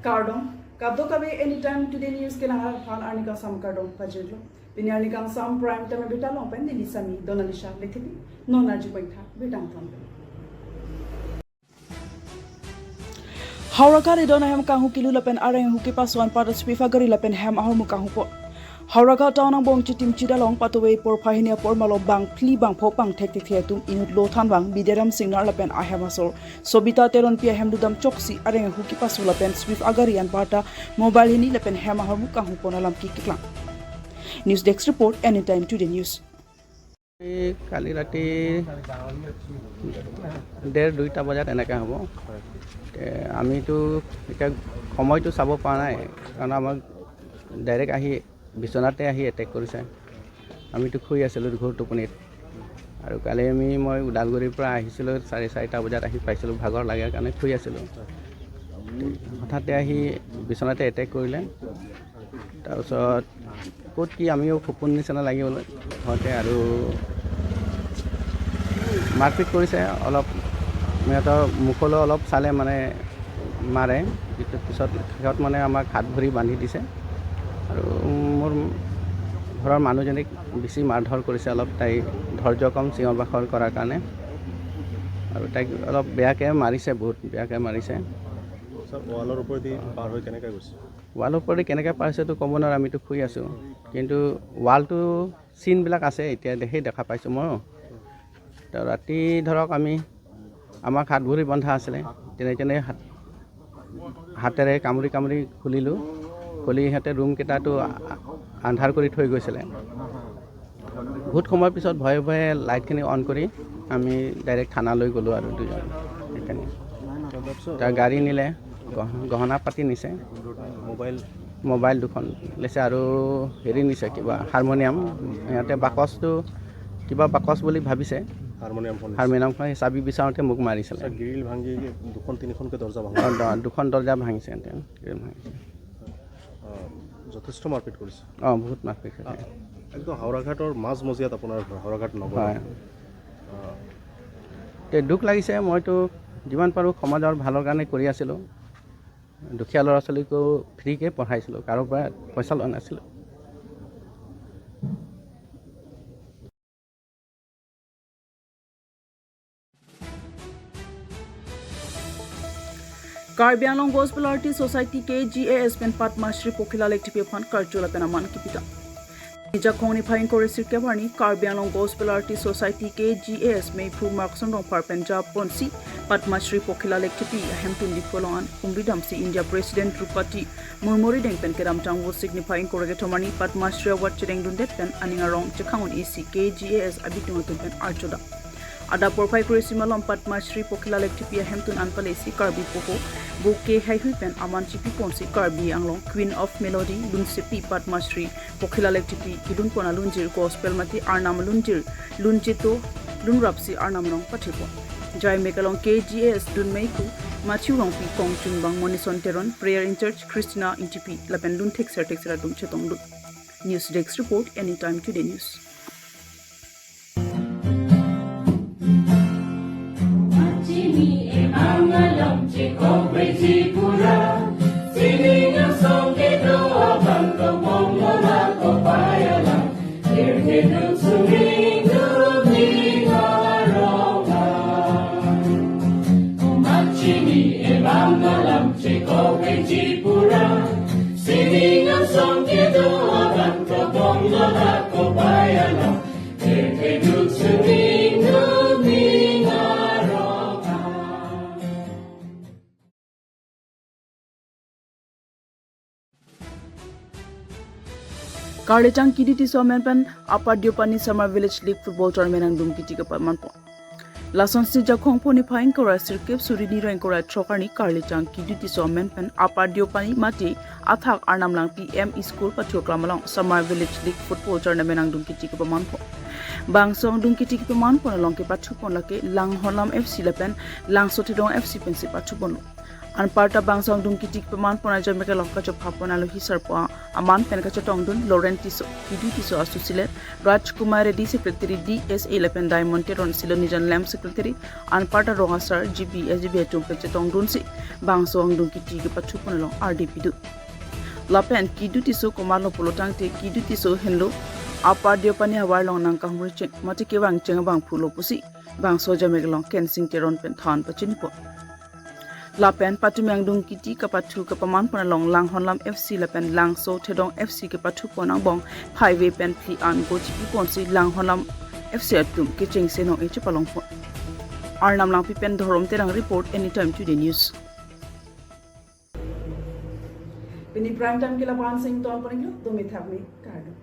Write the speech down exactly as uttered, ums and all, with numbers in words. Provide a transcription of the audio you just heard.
Kardom, kadokave Anytime Today News kelang aphan arni kangsam kardom pajirlo. Pini arni kangsam prime time birta along pen neli Sami Donalisha Lekthepi, non arju pointha birta angton. Howraghat edon ahem kanghu kilu lapen areng ahu kepaso anparta Swift agari lapen hem ahormu kanghupo. Howraghat town angbong Chitimchit along patove porphai hini apor malom bang phli bang pho bang thekthekthe atum inut lo thanvang Bidyadham Singnar lapen ahem asor Sobita Teronpi ahem ludam choksi areng ahu kepaso lapen Swift agari anparta mobile hini lapen hem ahormu kanghupon alam kiklang. News Desk Report, Anytime Today News. এই কালি ৰাতি ডেৰ দুইটা বজাত এনেকৈ হ'ব। তে আমিতো এতিয়া সময়টো চাব পৰা নাই, কাৰণ আমাক ডাইৰেক্ট আহি বিচনাতে আহি এটেক কৰিছে। আমিতো শুই আছিলোঁ ঘোৰ টোপনিত। আৰু কালি আমি, মই ওদালগুৰিৰ পৰা আহিছিলোঁ, চাৰে চাৰিটা বজাত আহি পাইছিলোঁ, ভাগৰ লাগে কাৰণে শুই আছিলোঁ। হঠাতে আহি বিচনাতে এটেক কৰিলে। তাৰপিছত ক'ত কি আমিও সপোন নিচিনা লাগিবলৈ হওঁতে আৰু মাৰপিট কৰিছে অলপ, সিহঁতৰ মুখলৈ অলপ চালে মানে মাৰে, কিন্তু পিছত শেষত মানে আমাক হাত ভৰি বান্ধি দিছে। আৰু মোৰ ঘৰৰ মানুহজনীক বেছি মাৰধৰ কৰিছে অলপ, তাই ধৈৰ্য কম চিঞৰ বাখৰ কৰাৰ কাৰণে। আৰু তাইক অলপ বেয়াকৈ মাৰিছে, বহুত বেয়াকৈ মাৰিছে। ছাৰ, ৱালৰ ওপৰেদি পাৰ হৈ কেনেকৈ গৈছে? ৱালৰ ওপৰেদি কেনেকৈ পাৰ হৈছে এইটো ক'ব নোৱাৰোঁ, আমিতো শুই আছোঁ, কিন্তু ৱালটো চিনবিলাক আছে, এতিয়া দে-, সেই দেখা পাইছোঁ ময়ো। তো ৰাতি ধৰক আমি, আমাক হাত ভৰি বন্ধা আছিলে, তেনে তেনে হাত, হাতেৰে কামুৰি কামুৰি খুলিলোঁ। খুলি সিহঁতে ৰুমকেইটাতো আ-, আন্ধাৰ কৰি থৈ গৈছিলে। বহুত সময়ৰ পিছত ভয়ে ভয়ে লাইটখিনি অন কৰি আমি ডাইৰেক্ট থানালৈ গ'লোঁ আৰু দুজন। সেইকাৰণে তাৰ গাড়ী নিলে, গহ-, গহনা পাতি নিছে, মোবাইল মোবাইল দুখন লৈছে আৰু হেৰি নিছে, কিবা হাৰমনিয়াম। সিহঁতে বাকচটো কিবা বাকচ বুলি ভাবিছে, হাৰমনিয়ামখন নিছে। হাৰমনিয়ামখন সেই চাবি বিচাৰোঁতে মোক মাৰিছিলে। ছাৰ, গ্ৰিল ভাঙি দুখন তিনিখনকৈ দৰ্জা ভাঙিছে। অ, দ-, দুখন দৰ্জা ভাঙিছে সিহঁতে, গ্ৰিল ভাঙিছে। অ, যথেষ্ট মাৰপিট কৰিছে। অ, বহুত মাৰপিট কৰিছে। একদম হাওৰাঘাটৰ মাজমজিয়াত আপোনাৰ ঘৰ, হাওৰাঘাট নগৰ। হয়। অ। তে দুখ লাগিছে, মইতো যিমান পাৰোঁ সমাজৰ ভালৰ কাৰণে কৰি আছিলোঁ। দুখীয়া ল'ৰা ছোৱালীকো ফ্ৰীকে পঢ়াইছিলোঁ, কাৰো পৰা পইচা লোৱা নাছিলোঁ। Karbi Anglong Gospel Artist Society K G A S pen Padma Shri Pokhila Lekthepi aphan karcho lapen aman kipidam. Jakhong niphai ingkoi ra sirkep arni Karbi Anglong Gospel Artist Society K G A S meiphu Markson Rongphar pen japonsi Padma Shri Pokhila Lekthepi ahemtun Diphu along an kumri damsi India President Droupadi Murmu arideng pen kedamtang Vosik niphai ingkoi ra kethom arni Padma Shri Award chedengdundet pen aning arong chekhang un-esi K G A S abitung atum pen archodam. Adap porphai kre-isi malom Padma Shri Pokhila Lekthepi ahemtun an palesi Karbi poho bouquet haihui pen aman chipiponsi Karbi Anglong Queen of Melody lunsepi Padma Shri Pokhila Lekthepi kedunpon alunjir gospel mate Arnam alunjir lunjeto lunrapsi Arnam arong pathepon. Jaimek along K G A S dunmeiphu Matthew Rongpi, kongchunbang Monison Teron, prayer in charge Christina Ingtipi lapen lun thekser thekser atum chetongdun. News Desk Report, Anytime Today News. Machini e mangalam chekok beji pura. Sining asong kedo abang topong lola kopai alam. Irke duk suning duk ning aronga. Machini e mangalam chekok beji pura. Sining asong kedo abang topong lola kopai alam. Karlechang Kidi Tisso amen pen Upper Deopani Summer Village League Football Tournament angdung kiti kepamanpon. Lasonsi Jakhong pho niphai ingkoi ra sirkep suri ni ra ingkoi ra throk arni Karlechang Kidi Tisso amen pen Upper Deopani mate athak Arnam Langpi M E School pathu aklam along Summer Village League Football Tournament angdung kiti kepamanpon. Bangso angdung kiti kepamanpon along kepathupon lake Langhonlam F C lapen Langsothedong F C pensi pathuponlo. Anparta bangso angdung kiti kepamanpon ajaimek along kachopapon alohi sarpo aman pen kachetongdun Lawrence Tisso, Kidu Tisso asosi le Rajkumar Reddy, Secretary D S A lapen Diamond Teron, Silonijan Lam, Secretary, anparta rong asar G B S G B atum pen chetongdunsi bangso angdung kiti kepathu pon along ardi pidu. Lapen Kidu Tisso komatlo pulo tangte Kidu Tisso henlo Upper Deopani havar along nangkahumri cheng mate kevang cheng abang pulo pusi bangso jamek along Kensing Teron pen than pachini pon. Lapen patumi angdung kiti kepathu kepaman pon along Langhonlam F C lapen Langso Thedong F C kepathu pon angbong phaive pen phli an goji pi ponsi Langhonlam F C atum kechengse nong-e chepalong pon. Arnam Langpi pen Dhorom Terang report, Anytime Today News. Pini prime time ke la-an si ington pon-iklo, dome thakme, kardom.